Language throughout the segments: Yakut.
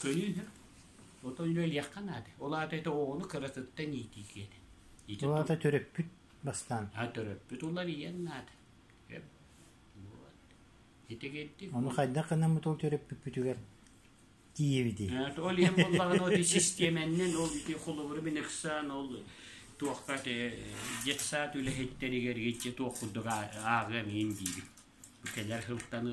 Көнүү Отон үлэлиэххэ наада. Ол аата ити оҕону кыратыттан иитии киэнэ. Ити Ол аата төрөппүт бастаан. А төрөппүт уларыйан наада. Вот. Итигирдик. Ону хайдах гынаммыт ол төрөппүппүтүгэр тиийэбитий? Ол иһин буоллаҕына ол систиэмэннэн ол ити холобуру мин ыксаан ол туохха детсад үлэһиттэригэр иччи туох курдук ааҕыам иһин диибин. Кэлэр сылтан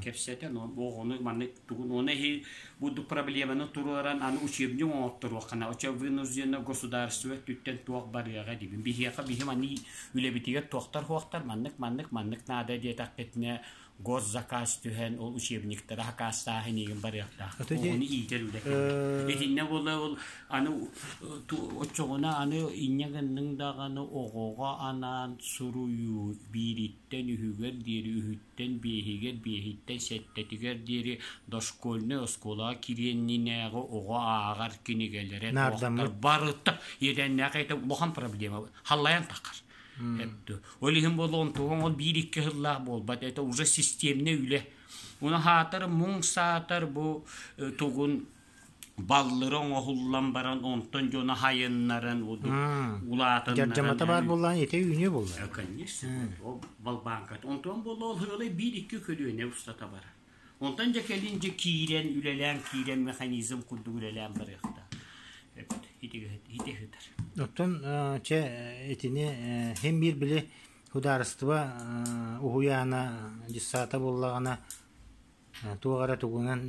кэпсэтэн оҕону маннык тугун уонна иһи бурдук проблеманы туруоран аны учебник оҥотторуоххана очо вынужденно государство өттүттэн туох барыаҕа диибин биһиэхэ биһи маны үлэбитигэр туохтар хуохтар маннык маннык маннык наада диэтэхпитинэ госзаказ түһэн ол учебниктары хакаастааһын иигин барыахтаах оҕону иитэр үлэ итиннэ буола ол аны оччоҕуна аны инньэ гынныҥ даҕаны оҕоҕо анаан суруйуу биириттэн үһүгэр диэри үһүттэн биэһигэр биэһиттэн сэттэтигэр диэри дошкольнай оскуолаҕа кириэннинээҕи оҕо ааҕар кинигэлэрэ туохтар барыта иэдээннээх это улахан проблема халлайан таххар Ол иһин буолуон туһуҥ ол биир-икки сыллаах буолбат это уже системнэй үлэ. Уна хаатар муҥ саатар бу тугун баллыра оҥоһуллан баран онтон дьоно хайыннаран улаатыннаран Дьардьамата баар буоллаан ити үүнүө буолла. Конечно. Ол балбааҥкат. Онтон буолла ол ыалы биир-икки көлүөнэ устата барар. Онтон дьэ кэлин дьэ киирэн үлэлээн киирэн механизм курдук үлэлээн барыахтаах. Ити ыытар. Оттон чэ итини һин биир били судаарыстыба уһуйаана дьыссаата буоллаҕына туох эрэ тугунан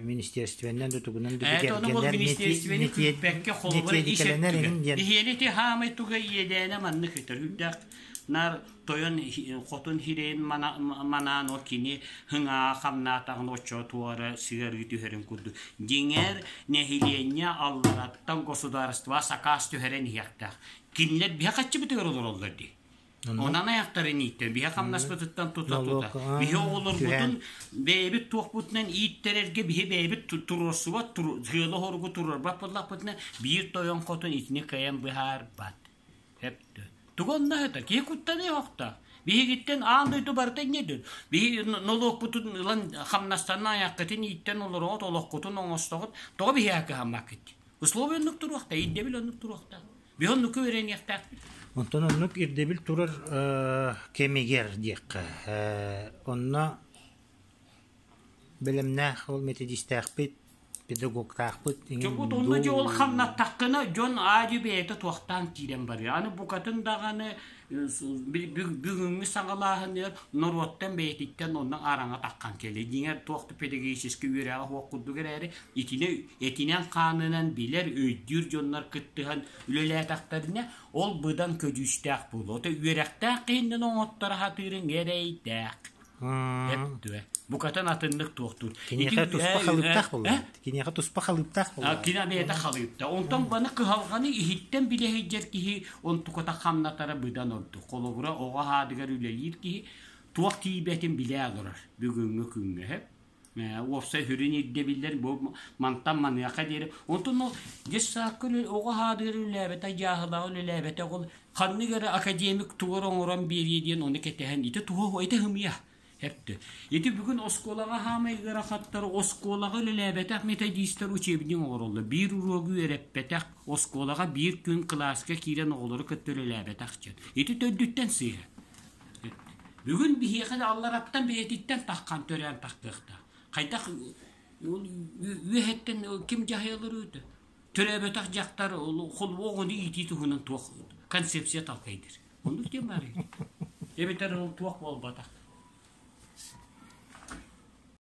министерственнэн да тугунан да бигэргэнэр методикаланар иһин диэн биһиэни ити хаамай туга иэдээнэ маннык этэр үрдээх наар тойон хотун хирэйин манаан ол кини хыҥаа хамнаатаҕын оччо туора сыарыы түһэрин курдук дьиҥэр нэһилиэнньэ аллараттан государство сакаас түһэрэн иһиэхтээх кинилэр биһэ хаччыбытыгар олороллор дии Онон айахтарын ииттэн, биһэ хамнаспытыттан тута-тута, биһи оҕолорбутун бэйэбит туохпутунан ииттэрэргэ биһи бэйэбит туруорсубат, сыалы-соругу туруорбат буоллахпытына, биир тойон хотун итини кыайан быһаарбат. Сөптө. Тугу онно сытар? Киһи куттаныа охто. Биһигиттэн аан дойду барыта инньэ дөн. Биһи нолуокпутун ылан хамнастанан айаххытын ииттэн олороҕут, олоххутун оҥостоҕут. Тоҕо биһиэхэ кыһаммаккыт? Условия оннук туруохта, ирдэбил оннук туруохта. Биһи оннуку үөрэниэхтээхпит. Онтон оннук ирдэбил турар кэмигэр диэххэ, онно бэлэмнээх ол методистаахпыт, педагогтаахпыт Дьокут онно дьэ ол хамнаттаххына дьон аадьы бэйэтэ туохтаан киирэн барыа. Аны букатын даҕаны бүгүҥҥү саҕалааһыныгар норуоттан бэйэтиттэн онно араҥа таххан кэлэ. Дьиҥэр туох да педагогическай үөрэҕэ суох курдук эрээри итини этинэн-хаанынан билэр, өйдүүр дьоннор кыттыһан үлэлээтэхтэринэ ол быдан көдьүүстээх буолуо. Ото үөрэхтээх киһиннэн оҥотторо сатыырыҥ эрэйдээх. Эттүө. Букатын атыннык туохтуур. Киниэхэ туспа халыыптаах буолла. Киниэхэ туспа халыыптаах буолла. Кини бэйэтэ халыыпта. Онтон баны кыһалҕаны иһиттэн билэ сылдьар киһи онтуката хамнатара быдан ордук. Холобура, оҕо аһаадыгар үлэлиир киһи туох тиийбэтин билэ олорор бүгүҥҥү күҥҥэ. Уопсай сүрүн ирдэбиллэр бу мантан маныаха диэри. Онтон ол детсадка оҕо аһаадыгар үлэлээбэтэ, дьааһылаҕа үлэлээбэтэ ол ханнык эрэ академик тугу эрэ оҥорон биэриэ диэн ону кэтэһэн ити туһа ити ымыйа Эптэ. Ити бүгүн оскуолаҕа хаамай ыарахаттар оскуолаҕа үлэлээбэтэх методистар учебник оҥороллор. Биир уруогу үөрэппэтэх, оскуолаҕа биир күн кылааска киирэн оҕолору кытта үлэлээбэтэх дьон. Ити төрдүттэн сыыһа. Бүгүн биһиэхэ да аллараттан бэйэтиттэн таххан төрөөн тахтыахтаах. Хайдах үөһэттэн ким дьаһайалар үүтэ? Төрөөбөтөх дьахтар оҕону иитии туһунан туох концепция талкайдыр. Оннук диэн баар. Эбэтэр ол туох буолбатах.